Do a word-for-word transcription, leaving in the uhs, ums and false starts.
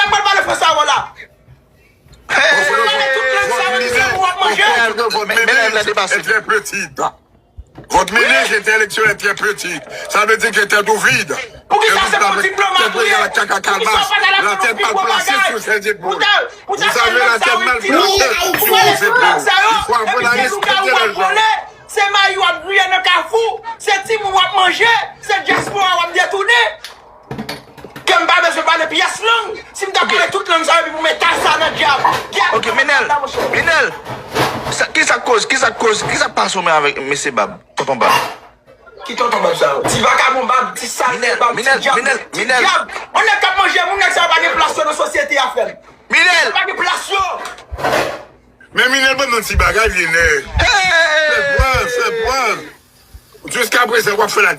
la m pral pale franse avè w la. Ou pale tout lang sa yo, se pou w ap manje. Votre ménage intellectuel est très petit. Votre ménage intellectuel est très petit. Ça veut dire que tête ou vide. Poukisa se pou diplomat ou ye? Poukisa w pa t al aprann anpil bon bagay? Vous avez la tête mal placée sur vos épaules. Il faut apprendre à respecter les gens. Se mayi w ap griye nan kafou, se timoun w ap manje, se dyaspora w ap detounen. Ke m pa bezwen pale pyès lang, si m ta pale tout lang sa yo, epi pou m etale sa nan dyab. Dyab. Ok, Menel, Menel, sa, ki sa k koz, ki sa k koz, ki sa k pase w menm avèk mesye Bab, tonton Bab? Ki tonton Bab sa yo? Ti vakabon Bab, ti sal Bab, ti dyab, ti dyab. On nèg k ap manje moun, nèg sa yo pa gen plas yo nan sosyete a, frè m. Minel! Yo pa gen plas yo. Men Minel ban nan ti bagay, vye nèg. Fè pran, fè pran. Jiskaprezan, w ap fè la